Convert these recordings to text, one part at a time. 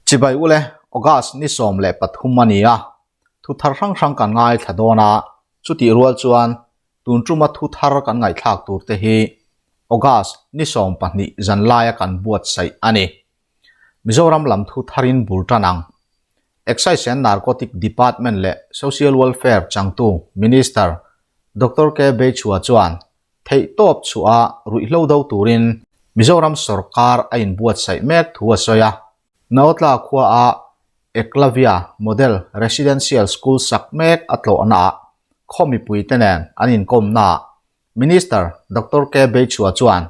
Chibai ule, August ni 13 a ni a, thu thar hrang hrang kan ngaithla dawn a, chutih rual chuan tun tuma thu thar kan ngaihthlak tur te hi August ni 12 zan laia kan buatsaih a ni. Mizoram lam thu tharin bul tan ang. Excise and Narcotic Department leh Social Welfare changtu Minister Doctor K Beichhua chuan theihtawp chhuah ruihhlo do turin Mizoram sorkar a inbuatsaih mek thu a sawi a. Naotla khuaa Eklavya Model Residential School sak mek a tlawhnaah khaw mipuite nen an inkawmnaah Minister Doctor K Beichhua chuan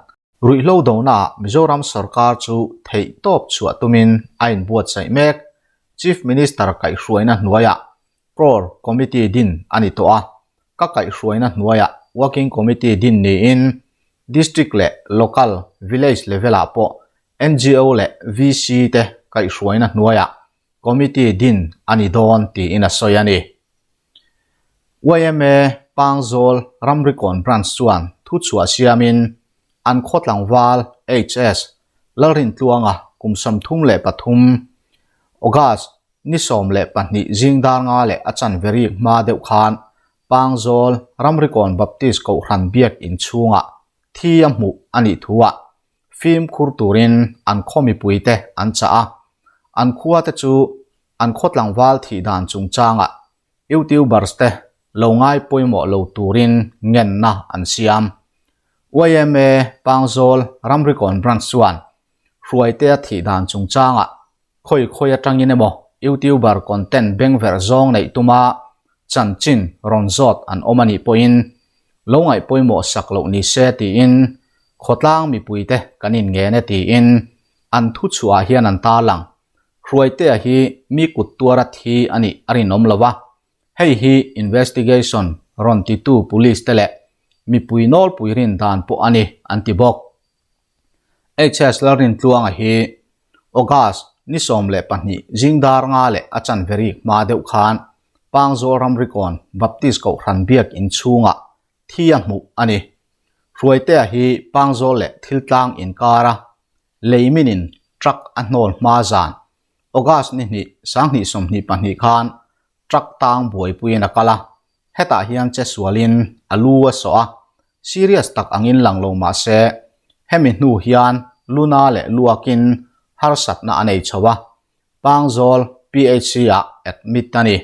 Ruihhlo donaah Mizoram sorkar chu theihtawp chhuah tumin a inbuatsaih mek. Chief Minister kaihhruaina hnuaiah Core Committee din a ni tawh a, ka kaihhruaina hnuaiah Working Committee din niin District leh Local, Village level-ah pawh NGO leh VC te kaihhruaina hnuaiah Committee din a ni dawn tiin a sawi a ni. Yma Pangzawl Ramrikawn Branch chuan thuchhuah siamin an khaw tlangval HS Lalrintluanga kum 33 August ni 12 zing dar nga leh a chanve rik hma deuh khan Pangzawl Ramrikawn Baptist Kohhran biak inchhungah thi a hmuh a nih thuah fimkhur turin an khaw mipuite an chah a, an khuate chu an khaw tlangval thih dan chungchangah YouTubers te lo ngai pawimawh lo turin ngenna an siam. Yma Pangzawl Ramrikawn Branch chuan Hruaitea thih dan chungchangah khawi khawi atangin emaw YouTuber content bengverh zawng neih tuma chanchin rawn zawt an awm a nih pawhin lo ngaih pawimawh sak loh ni se tiin khawtlang mipuite kan inngen e tiin an thuchhuah hian an tarlang. Hruaitea hi mi kut tuara thi a nih a rinawm lo a, hei hi investigation rawn titu police te leh mipui nawlpui rin dan pawh a ni an ti bawk. HS Lalrintluanga hi August ni 12 zing dar nga leh a chanve rik hma deuh khan Pangzawl Ramrikawn Baptist Kohhran biak inchhungah thi a hmuh a ni. Hruaitea hi Pangzawl leh Thiltlang inkara leiminin truck a hnawl hma zan August ni hnih 2022 khan truck tang buaipuiin a kal a, hetah hian che sualin a lu a sawh a, serious tak angin lang lo mah se hemi hnu hian luna leh luakin harsatna a nei chho a, Pangzawl PHC ah admit a ni.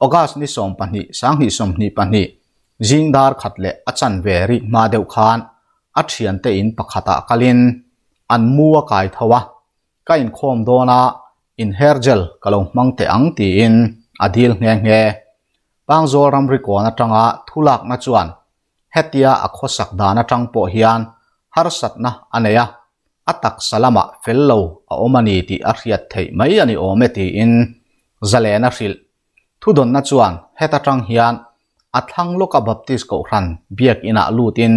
August ni 12 2022 zing dar khat leh a chanve rik hma deuh khan a thiante in pakhatah kalin an mu a kai tho a, ka inkhawm dawn a in hair gel ka lo hmang teh ang tiin a dil nghe nghe. Pangzawl ramrikawn atanga thulakna chuan hetia a khawsak dan atang pawh hian harsatna a nei a, a taksa lamah fel lo a awm a ni tih a hriat theih mai a ni awm e tiin Zalen a hrilh. Thudawnna chuan heta tang hian a thlang lawka Baptist Kohhran biak inah lutin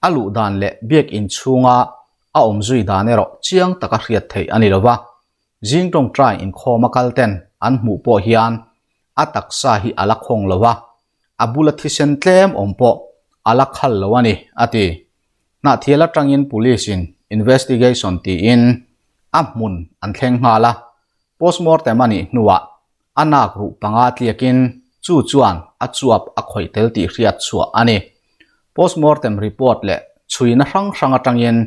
a luh dan leh biak in chhunga a awm zui dan erawh chiang taka hriat theih a ni lo va, zing tawngtai inkhawm a kal ten an hmuh pawh hian a taksa hi a la khawng lo va, a bula thisen tlem awm pawh a la khal lo a ni, a ti. Hnahthial atangin police in investigation tiin a hmun an thleng nghal a, postmortem a nih hnuah a nak ruh panga tliakin chu chuan a chuap a khawih tel tih hriat chhuah a ni. Postmortem report leh chhuina hrang hrang atangin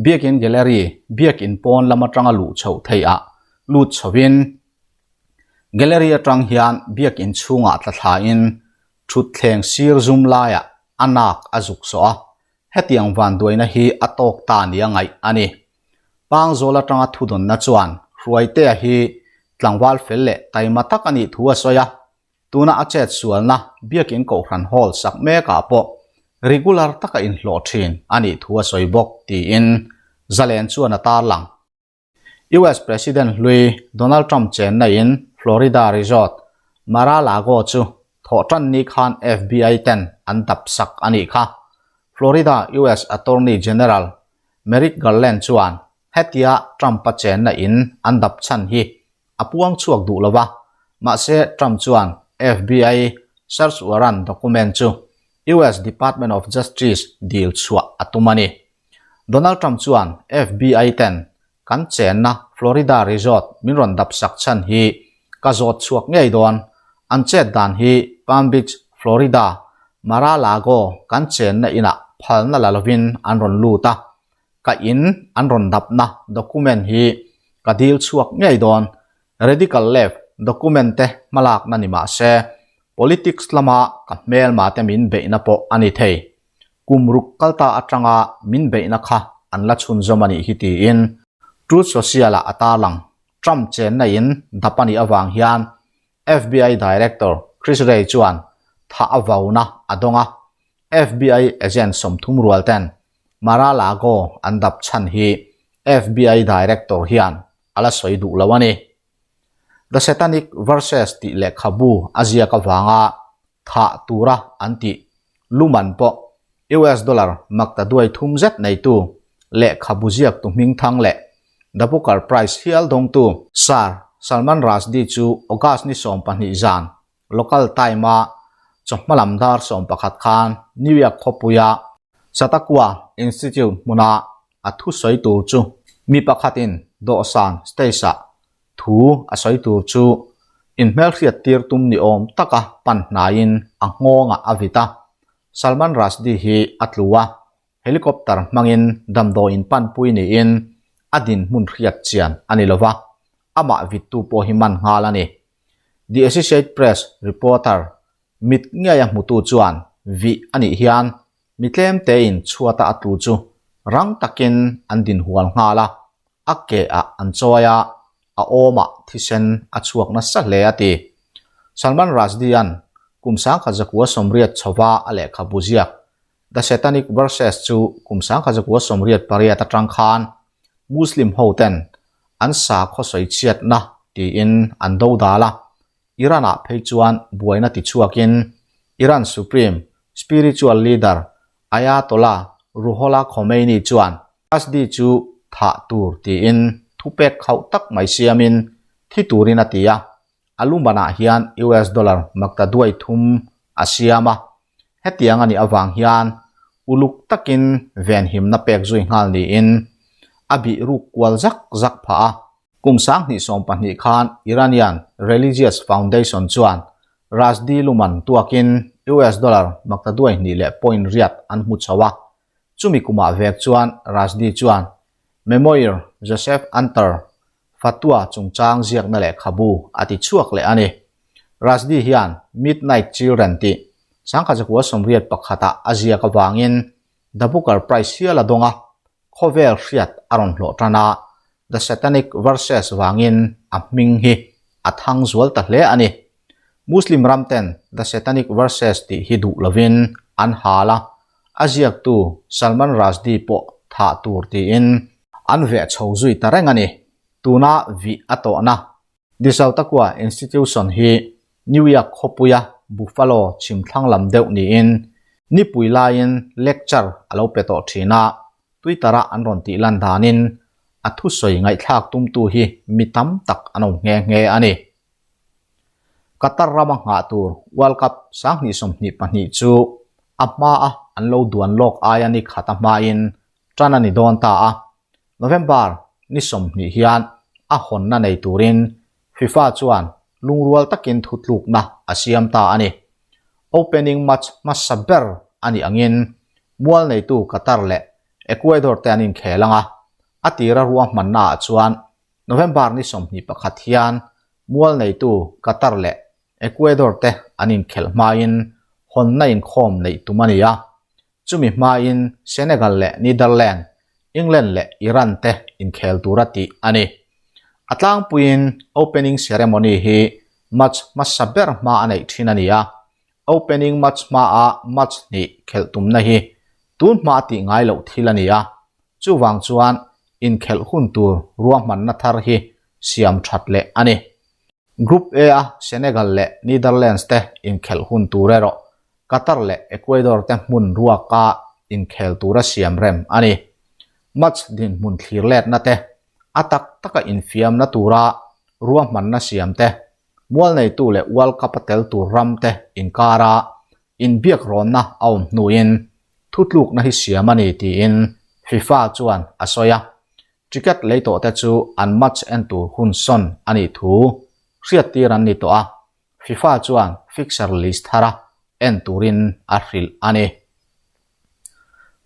Biakin Gallery, Biakin pawn lam atanga luh chhoh theih ah lut chhovin Gallery atang hian Biakin chhungah tla thlain thutthleng sir zum laiah a nak a zuk sawh a, hetiang vanduaina hi a tawk ta nia ngaih a ni. Pangzawl atanga thudawnna chuan Hruaitea hi tlangval fel leh taima tak a nih thu a sawi a, tuna a chet sualna Biakin Kohhran Hall sak mekah pawh regular taka inhlawh thin a nih thu a sawi bawk tiin Zalen chuan a tarlang. US President hlui Donald Trump chenna in Florida resort Mar-a-Lago chu thawhtan ni khan FBI ten an dap sak a nih kha. Florida US Attorney General Merrick Garland chuan hetia Trump-a chenna in an dap chhan hi a puang chhuak duh lo va, mahse Trump chuan FBI search warrant document chu US Department of Justice dil chhuah a tum a ni. Donald Trump chuan FBI ten kan chenna Florida resort min rawn dap sak chhan hi ka zawt chhuak ngei dawn. An chet dan hi Palm Beach, Florida, Mar-a-Lago kan chenna inah phalna la lovin an rawn lut a, ka in an rawn dapna document hi ka dil chhuak ngei dawn. Radical Left document te hmalakna ni mah se, politics lama ka hmelma te min beihna pawh a ni thei. Kum ruk kalta atanga min beihna kha an la chhunzawm a nih hi tiin Truth Social-ah a tarlang. Trump chenna in dap a nih avang hian FBI Director Chris Wray chuan thah a vauna a dawng a, FBI agent 30 rual ten Mar-a-Lago an dap chhan hi FBI Director hian a la sawi duh lo a ni. The Satanic Verses tih lehkhabu a ziak avanga thah tura an tih luman pawh US dollar makta duai thum zet neitu lehkhabu ziaktu hmingthang leh The Booker Prize hial dawngtu Sir Salman Rushdie chu August ni 12 zan local time-a chawhma lam dar 11 khan New York khawpuia Chautauqua Institute hmuna a thusawi tur chu mi pakhatin dawhsan stage-ah thu a sawi tur chu inhmelhriat tir tum ni awm taka pan hnaiin a nghawngah a vit a. Salman Rushdie hi a tlu a, helicopter hmangin damdawiin panpui niin a dinhmun hriat chian a ni lova, amah vittu pawh hi man nghal a ni. The Associate Press reporter mit ngei a hmutu chuan vih a nih hian Mi tlem tein chhuata a tlu chu rang takin an din hual nghal a, a ke ah an chawi a, a awmah thisen a chhuak nasa hle a ti. Salman Rushdie-a'n kum 1980 chhova a lehkhabu ziak The Satanic Verses chu kum 1988 atang khan Muslim hoten an sakhaw sawichhiatna tiin an dodal a, Iran-ah phei chuan buaina tichhuakin Iran Supreme Spiritual Leader Ayatollah Ruhollah Khomeini chuan Rushdie chu thah tur tiin thupek khauh tak mai siamin thi turin a ti a, a lumanah hian US dollar makta duai thum a siam a. Hetiang a nih avang hian uluk takin venhimna pek zui nghal niin a bih ruk kual zak zak phah a. Kum 2020 khan Iranian Religious Foundation chuan Rushdie luman tuakin US dollar makta duai hnih leh point riat an hmu chho a. Chumi kumah vek chuan Rushdie chuan Memoir Joseph Antar Fatwa chungchang ziakna lehkhabu a ti chhuak leh a ni. Rushdie hian Midnight Children tih 1981 ah a ziak avangin The Booker Prize hial a dawng a, khawvel hriat a rawn hlawh tan a, The Satanic Verses vangin a hming hi a thang zual ta hle a ni. Muslim ram ten The Satanic Verses tih hi duh lovin an hal a, a ziaktu Salman Rushdie pawh thah tur tiin an veh chho zui ta reng a ni. Tuna vih a tawhna The Chautauqua Institution hi New York khawpuia Buffalo chhimthlang lam deuh niin nipui laiin lecture a lo pe tawh thin a, Twitter-a an rawn tih lan danin a thusawi ngaihthlak tumtu hi mi tam tak an awm nghe nghe a ni. Qatar rama nghah tur World Cup 2022 chu a hmaa an lo duan lawk aia ni khat a hmain tan a ni dawn ta a, November ni 20 hian a hawnna nei turin FIFA chuan lungrual takin thutlukna a siam ta a ni. Opening match hmasa ber a nih angin mual neitu Qatar leh Ecuador te an inkhel ang a, a tira ruahmannaah chuan November ni 21 hian mual neitu Qatar leh Ecuador te an inkhelh hmain hawnna inkhawm neih tum a ni a. Chumi hmain Senegal leh Netherlands, England leh Iran te inkhel tura tih a ni. A tlangpuiin opening ceremony hi match hmasa ber hma a neih thin a ni a, opening match hmaa match hnih khelh tumna hi tun hma a tih ngai loh thil a ni a, chuvang chuan inkhelh hun tur ruahmanna thar hi siam that leh a ni. Group A a Senegal leh Netherlands te inkhelh hun tur erawh Qatar leh Ecuador te hmun ruaka inkhel tura siam rem a ni. Match dinhmun thlir letna te, a tak taka infiamna tura ruahmanna siam te, mual neitu leh World Cup a tel tur ram te inkara inbiak rawnna a awm hnuin thutlukna hi siam a ni tiin FIFA chuan a sawi a. Ticket lei tawhte chu an match en tur hun sawn a nih thu hriattir an ni tawh a, FIFA chuan fixture list thara en turin a hrilh a ni.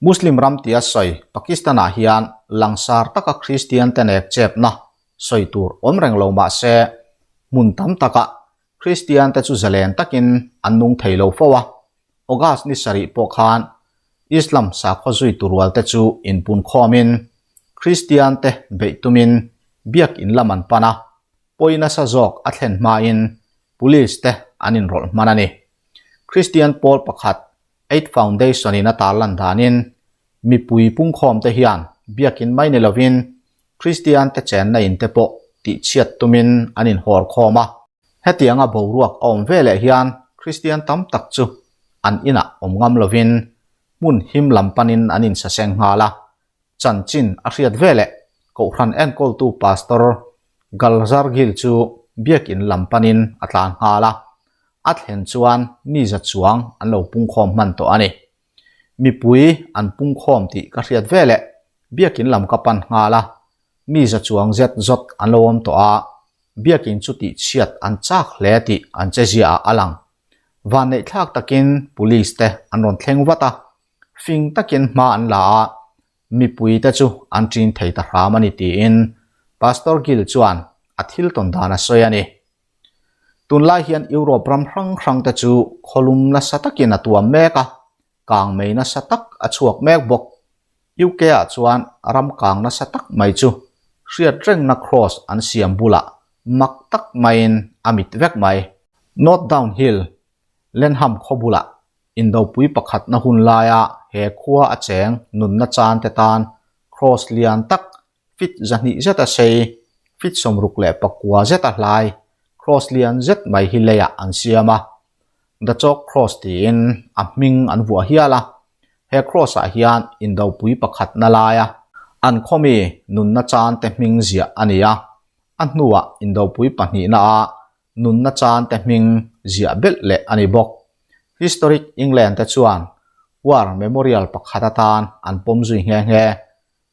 Muslim ram tia sawi Pakistan-ah hian langsar taka Kristian te nek chepna sawi tur awm reng lo mah se, hmun tam takah Kristian te chu zalen takin an nung thei lo fo a. August ni sarih pawh khan Islam sakhaw zui turual te chu inpunkhawmin Kristian te beih tumin biakin lam an pan a, pawi nasa zawk a thlen hmain Police te an inrawlh hman a ni. Kristian pawl pakhat Aid Foundation in a tarlan danin mipui pungkhawm te hian biakin mai ni lovin Kristian te chenna in te pawh tihchhiat tumin an inhawr khawm a. Hetianga boruak a awm veleh hian Kristian tam tak chu an inah awm ngam lovin hmun him lam panin an insaseng nghal a. Chanchin a hriat veleh Kohhran enkawltu Pastor Galzar Gill chu biakin lam panin a tlan nghal a. A thlen chuan mi za chuang an lo pungkhawm hman tawh a ni. Mipui an pungkhawm tih ka hriat veleh biakin lam ka pan nghal a, mi za chuang zet zawt an lo awm tawh a, biakin chu tihchhiat an chak hle tih an che ziaah a lang. Vanneihthlak takin police te an rawn thleng vat a, fing takin hma an la a, mipui te chu an ṭin thei ta hram a ni tiin Pastor Gill chuan a thil tawn dan a sawi a ni. Tunlai hian Europe ram hrang hrang te chu khawlum nasa takin a tuam mek a, kang mei nasa tak a chhuak mek bawk. UK ah chuan ram kang nasa tak mai chu hriat rengna cross an siam bulah mak tak maiin a mit vek mai. North Down Hill, Lenham khaw bulah Indopui pakhatna hun laia he khua a cheng nunna chan te tan cross lian tak fit 200 zeta sei, fit 64 zeta hlai, cross lian zet mai hi leiah an siam a. The Chalk Cross tiin a hming an vuah hial a. He cross-ah hian Indopui pakhatna laia an khawmi nunna chan te hming ziah a ni a. A hnuah Indopui pahnihna-a nunna chan te hming ziah belh leh a ni bawk. Historic England te chuan War Memorial pakhat atan an pawm zui nghe nghe.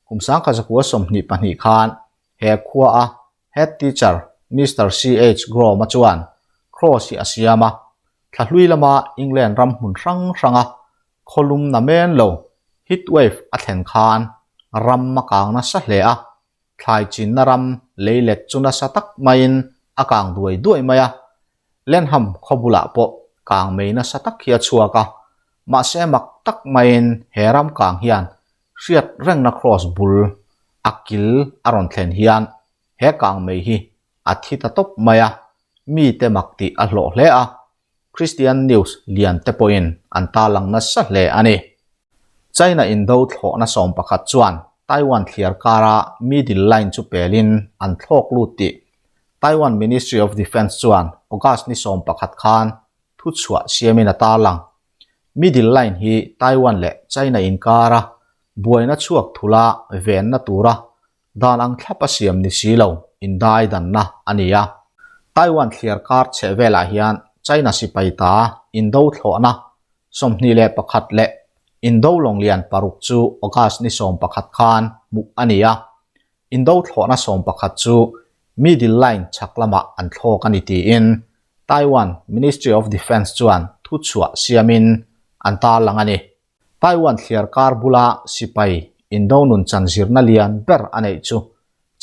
Kum 1922 khan he khua a Head Teacher Mister CH Grome-a chuan Cross hi a siam a, thla hlui lama England ram hmun hrang hranga khawlum na men lo heat wave a thlen khan ram a kang nasa hle a, thlai chinna ram lei let chu nasa tak maiin a kang duai duai mai a, Lenham khaw bulah pawh kang mei nasa tak hi a chhuak a, mahse mak tak maiin he ram kang hian hriat rengna cross bul a kil a rawn thlen hian he kang mei hi a thi ta tawp mai a, mite mak tih a hlawh hle a, Christian News lian te pawhin an tarlang nasa hle a ni. China indo thlawhna 11 chuan Taiwan thliar kara middle line chu pelin an thlawk lut tih Taiwan Ministry of Defence chuan August ni 11 khan thuchhuah siamin a tarlang. Middle line hi Taiwan leh China inkara buaina chhuak thula venna tura dan ang thlap a siam ni si lo indai danna a ni a. Taiwan thliar kar chheh velah hian China sipai ta indo thlawhna 21 leh indo lawnglian paruk chu August ni 11 khan hmuh a ni a. Indo thlawhna 11 chu middle line chhak lamah an thlawk a ni tiin Taiwan Ministry of Defence chuan thuchhuah siamin an tarlang a ni. Taiwan thliar kar bula sipai indo nun chan zirna lian ber a neih chu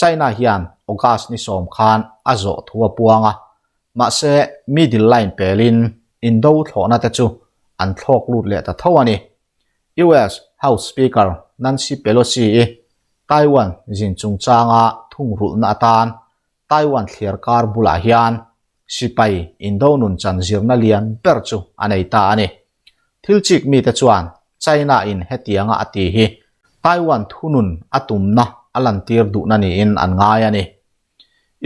China hian August ni 10 khan a zawh thu a puang a, mahse middle line pelin indo thlawhna te chu an thlawk lut leh ta tho a ni. US House Speaker Nancy Pelosi-i Taiwan zin chungchanga thungrulhna atan Taiwan thliar kar bulah hian sipai indo nun chan zirna lian ber chu a nei ta a ni. Thil chik mite chuan China in hetianga a ti hi Taiwan thunun a tumna a lantir duhna niin an ngai a ni.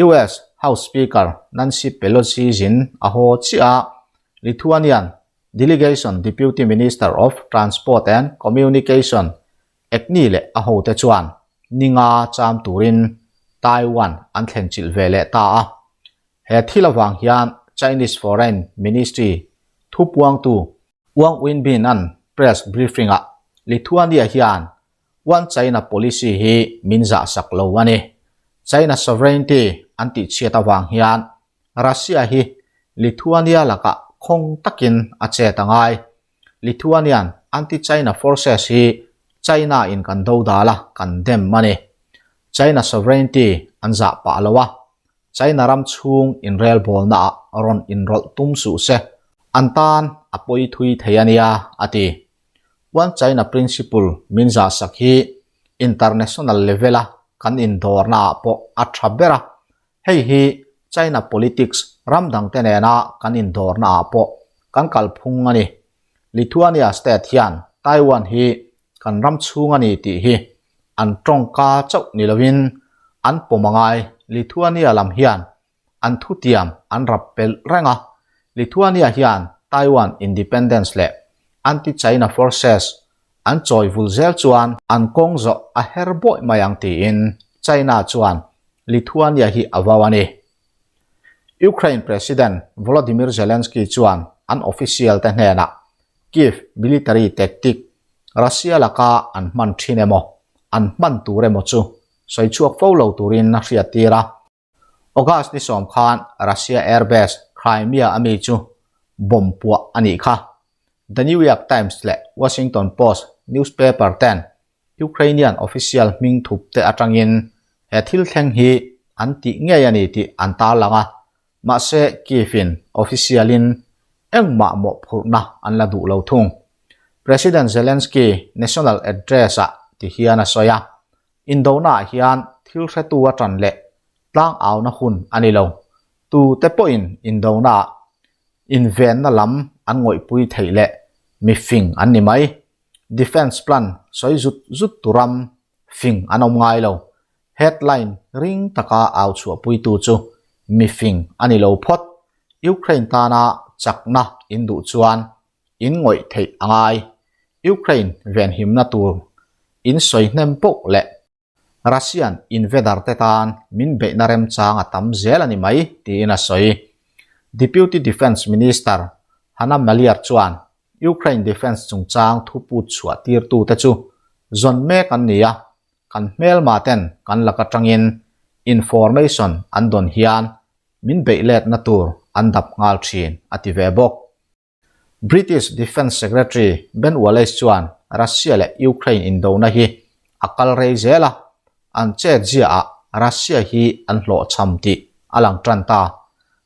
US House Speaker Nancy Pelosi zin a haw chiah a, Lithuanian Delegation Deputy Minister of Transport and Communication Ekni leh a hote chuan ninga cham turin Taiwan an thlen chilh ve leh ta a. He thil avang hian Chinese Foreign Ministry thupuangtu Wang Wenbin-a'n press briefing-ah Lithuania hian One China policy hi min zahsak lo a ni. China sovereignty an tihchhiat avang hian Russia hi Lithuania lakah khawng takin a chet a ngai. Lithuanian anti-China forces hi China in kan dodal a, kan dem a ni. China sovereignty an zah pah lo a, China ram chhung inrelbawlna ah rawn inrawlh tum suh se, an tan a pawi thui thei a nia, a ti. One China principle min zahsak hi international level a kan indawrna ah pawh a tha ber a, hei hi China politics ram dangte nena kan indawrna ah pawh kan kalphung a ni. Lithuania state hian Taiwan hi kan ram chhung a ni tih hi an tawngka chauh ni lovin an pawm a ngai. Lithuania lam hian an thutiam an rap pelh reng a, Lithuania hian Taiwan independence leh anti-China forces an chawi vul zel chuan an kawng zawh a her bawih mai ang tiin China chuan Lithuania hi a vau a ni. Ukraine President Volodymyr Zelensky chuan an official te hnenah Kyiv military tactic Russia laka an hman thin emaw an hman tur emaw chu sawi chhuak fo lo turin a hriattir a. August ni sawm khan Russia airbase Crimea a mi chu bomb puah a nih kha. The New York Times leh Washington Post newspaper ten Ukrainian official hming thup te atangin he thil thleng hi an tih ngei a ni tih an tarlang a, mahse Kyiv in official in engmah mawhphurhna an la duh lo thung. President Zelensky national address ah ti hian a sawi a, Indonaah hian thil hretu a tan leh tlang auna hun a ni lo. Tu te pawhin indonaah invenna lam an ngawihpui theih leh mi fing an ni mai. Defence plan sawi zut zut tu ram fing an awm ngai lo. Headline ring taka au chhuahpuitu chu mi fing a ni lo phawt. Ukraine tana chakna in duh chuan in ngawih theih a ngai. Ukraine venhimna tur in sawi hnem poh leh Russian invader te tan min beihna remchang a tam zel a ni mai tiin a sawi. Deputy Defence Minister Hanna Maliar chuan Ukraine defence chungchang thu put chhuah tirtute chu zawn mek an ni a, kan hmelma ten kan lak atangin information an dawn hian min beih letna tur an dap nghal thin a ti ve bawk. British Defence Secretary Ben Wallace chuan Russia leh Ukraine indona hi a kal rei zel a, an chet ziaah Russia hi an hlawhchham tih a lang tan ta.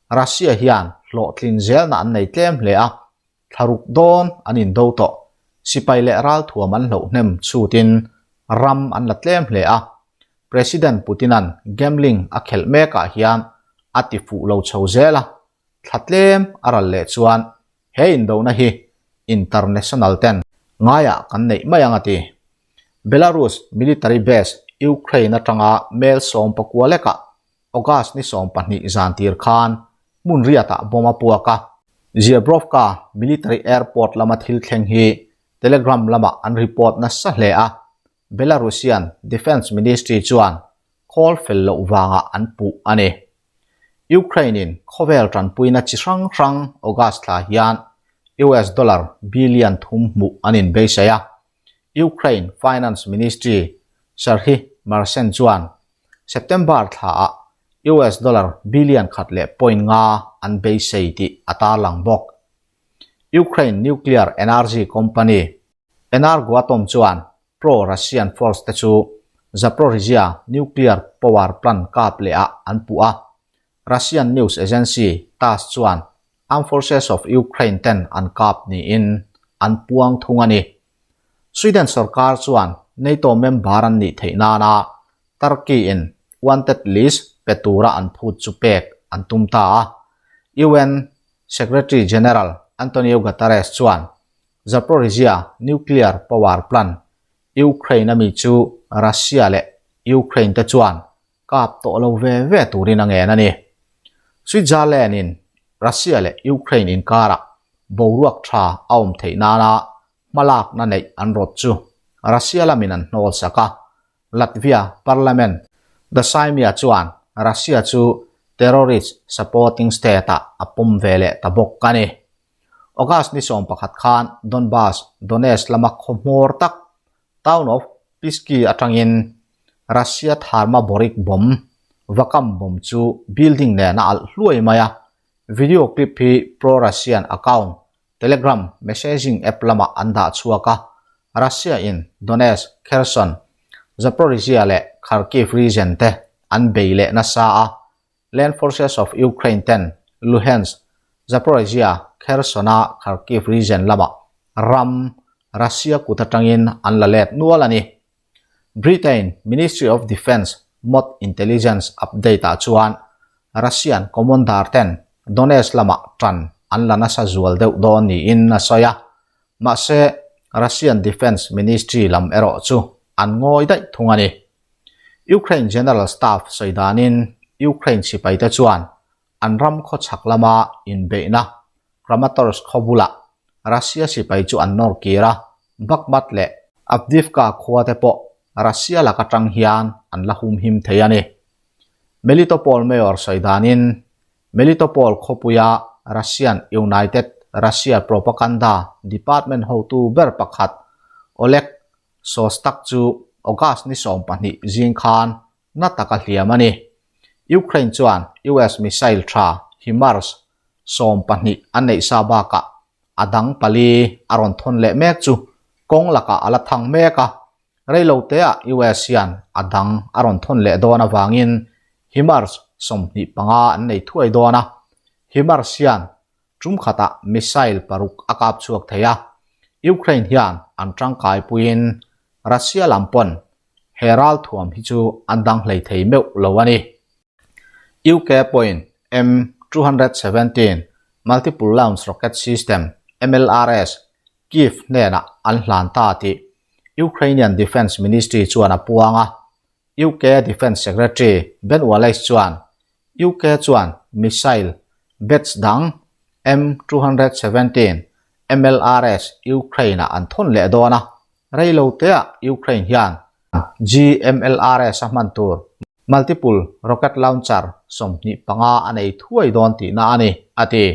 Russia hian hlawhtlin zelna an nei tlem hle a, thlaruk dawn an indo tawh. Sipai leh ralthuam an hloh hnem chhutin ram an la tlem hle a. President Putin-a'n gambling a khelh mekah hian a ti fuh lo chho zel a, Thla tlem a ral leh chuan he indona hi international ten ngaiah kan neih mai ang a ti. Belarus military base Ukraine atanga mel 19 lekah August ni 12 zan tir khan hmun riatah bomb a puak a. Zhebrovka military airport lama thil thleng hi Telegram lamah an report nasa hle a, Belarusian Defence Ministry chuan khawl fel loh vangah an puh a ni. Ukraine-in khawvel tanpuina chi hrang hrang August thla hian US dollar billion thum hmuh an inbeisei a. Ukraine Finance Ministry Serhiy Marcen chuan September thlaah US dollar billion khat leh point nga an beisei tih a tarlang bawk. Ukraine nuclear energy company Energoatom chuan Pro-Russian force te chu Zaporizhzhia nuclear power plant kap leh ah an puh a. Russian news agency TASS chuan Armed Forces of Ukraine ten an kap niin an puang thung a ni. Sweden sorkar chuan NATO member an nih theih nana Turkey in wanted list pe tura an phut chu pek an tum ta a. UN Secretary General Antonio Guterres chuan Zaporizhzhia nuclear power plant Ukraine a mi chu Russia leh Ukraine te chuan kap tawh lo ve ve turin a ngen a ni. Switzerland in Russia leh Ukraine inkarah boruak tha a awm theih nana hmalakna neih an rawt chu Russia lamin an hnawl sak a. Latvia parliament The Saeima chuan Russia chu terrorist supporting state ah a pawm ve leh ta bawk a ni. August ni 11 khan Donbas, Donetsk lama khaw hmawr tak, town of Pisky atangin Russia thermobaric bomb, vakam bomb chu building nen a alh hluai mai a. Video clip hi pro-Russian account Telegram messaging app lamah an dah chhuak a, Russia in Donetsk, Kherson, Zaporizhzhia leh Kharkiv region te an bei leh nasa a, Land Forces of Ukraine ten Luhansk, Zaporizhzhia, Kherson a Kharkiv region lamah ram Russia kut atangin an la let nual a ni. Britain Ministry of Defence mod intelligence update ah chuan Russian commander ten Donetsk lamah tan an la nasa zual deuh dawn niin a sawi a, mahse Russian Defence Ministry lam erawh chu an ngawi daih thung a ni. Ukraine General Staff sawi danin Ukraine sipaite chuan an ram khawchhak lama inbeihna Kramatorsk khaw bulah Russia sipai chu an nawr kir a, Bakhmut leh Avdiivka khua te pawh Russia lak atang hian an la humhim thei a ni. Melitopol Mayor sawi danin Melitopol khawpuia Russian United Russia Propaganda Department hotu ber pakhat Oleg Shostak chu August ni 12 zing khan na taka hliam a ni. Ukraine chuan US missile tha HIMARS 12 an neih sa bakah a dang pali a rawn thawn leh mek chu kawng lakah a la thang mek a, reiloteah US hian a dang a rawn thawn leh dawn avangin HIMARS 25 an nei thuai dawn a, HIMARS hian tum khatah missile paruk a kap chhuak thei a, Ukraine hian an tangkai puiin Russia lam pawn he ral thuam hi chu an dang hlei thei meuh lo a ni. UK pawhin M217 Multiple Launch Rocket System, MLRS, Kyiv hnenah an hlan ta tih Ukrainian Defence Ministry chuan a puang a. UK Defence Secretary Ben Wallace chuan UK chuan missile batch dang M217 MLRS Ukraine-ah an thawn leh dawn a, reiloteah Ukraine hian GMLRS a hman tur multiple rocket launcher 25 a nei thuai dawn tihna a ni, a ti.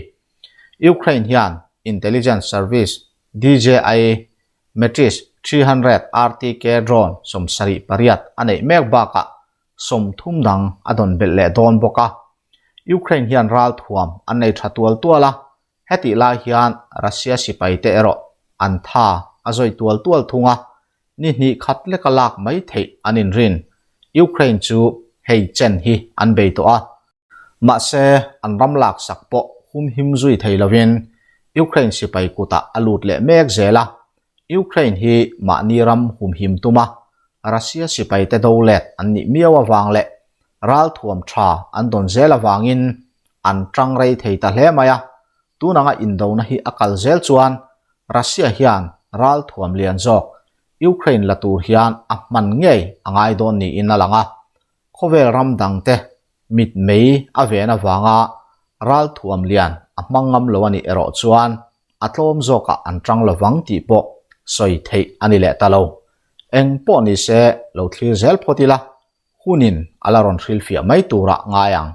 Ukraine hian intelligence service DJI Matrice 300 RTK drone 78 a neih mek bakah 30 dang a dawn belh leh dawn bawk a. Ukraine hian ral thuam an nei tha tual tual a, hetih lai hian Russia sipai te erawh an tha a zawi tual tual thung a, ni hnih khat leka lak mai theih an inrin. Ukraine chu hei chen hi an bei tawh a, mahse an ram lak sak pawh humhim zui thei lovin Ukraine sipai kutah a lut leh mek zel a, Ukraine hi mahni ram humhim tuma Russia sipai te do let an nih miau avang leh ral thuam tha an dawn zel avangin an tang rei thei ta hle mai a, tunanga indona hi a kal zel chuan Russia hian ral thuam lian zawk Ukraine la tur hian a hman ngei a ngai dawn niin a lang a, khawvel ram dangte mit mei a ven avanga ral thuam lian a hmang ngam lo a nih erawh chuan a tlawm zawkah an tang lovang tih pawh sawi theih a ni leh ta lo. Eng pawh ni se lo thlir zel phawt ila, hunin a la rawn hrilhfiah mai turah ngai ang.